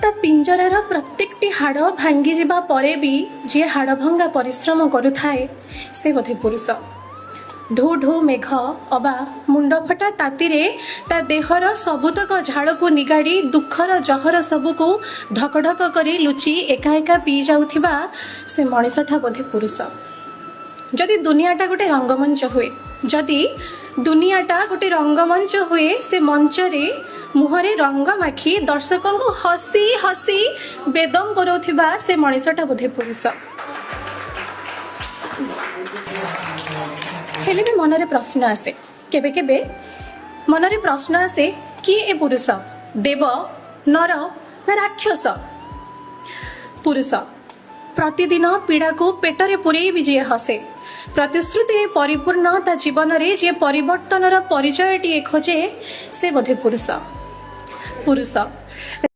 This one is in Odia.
ତା ପିଞ୍ଜରାର ପ୍ରତ୍ୟେକଟି ହାଡ଼ ଭାଙ୍ଗିଯିବା ପରେ ବି ଯିଏ ହାଡ଼ଭଙ୍ଗା ପରିଶ୍ରମ କରୁଥାଏ, ସେ ବୋଧେ ପୁରୁଷ। ଢୁ ଢୁ ମେଘ ଅବା ମୁଣ୍ଡଫଟା ତାତିରେ ତା ଦେହର ସବୁତକ ଝାଳକୁ ନିଗାଡ଼ି, ଦୁଃଖର ଜହର ସବୁକୁ ଢକ ଢକ କରି ଲୁଚି ଏକା ଏକା ପିଇ ଯାଉଥିବା ସେ ମଣିଷଟା ବୋଧେ ପୁରୁଷ। ଯଦି ଦୁନିଆଟା ଗୋଟେ ରଙ୍ଗମଞ୍ଚ ହୁଏ, ଯଦି ଦୁନିଆଟା ଗୋଟେ ରଙ୍ଗମଞ୍ଚ ହୁଏ, ସେ ମଞ୍ଚରେ ମୁହଁରେ ରଙ୍ଗ ମାଖି ଦର୍ଶକଙ୍କୁ ହସି ହସି ବେଦମ କରାଉଥିବା ସେ ମଣିଷଟା ବୋଧେ ପୁରୁଷ। ହେଲେ ବି ମନରେ ପ୍ରଶ୍ନ ଆସେ, କେବେ କେବେ ମନରେ ପ୍ରଶ୍ନ ଆସେ, କିଏ ଏ ପୁରୁଷ? ଦେବ, ନର ନା ରାକ୍ଷସ? ପୁରୁଷ ପ୍ରତିଦିନ ପୀଡ଼ାକୁ ପେଟରେ ପୂରେଇ ବି ଯିଏ ହସେ, ପ୍ରତିଶ୍ରୁତିରେ ପରିପୂର୍ଣ୍ଣ ତା ଜୀବନରେ ଯିଏ ପରିବର୍ତ୍ତନର ପରିଚୟଟିଏ ଖୋଜେ, ସେ ବୋଧେ ପୁରୁଷ। ପୁରୁଷ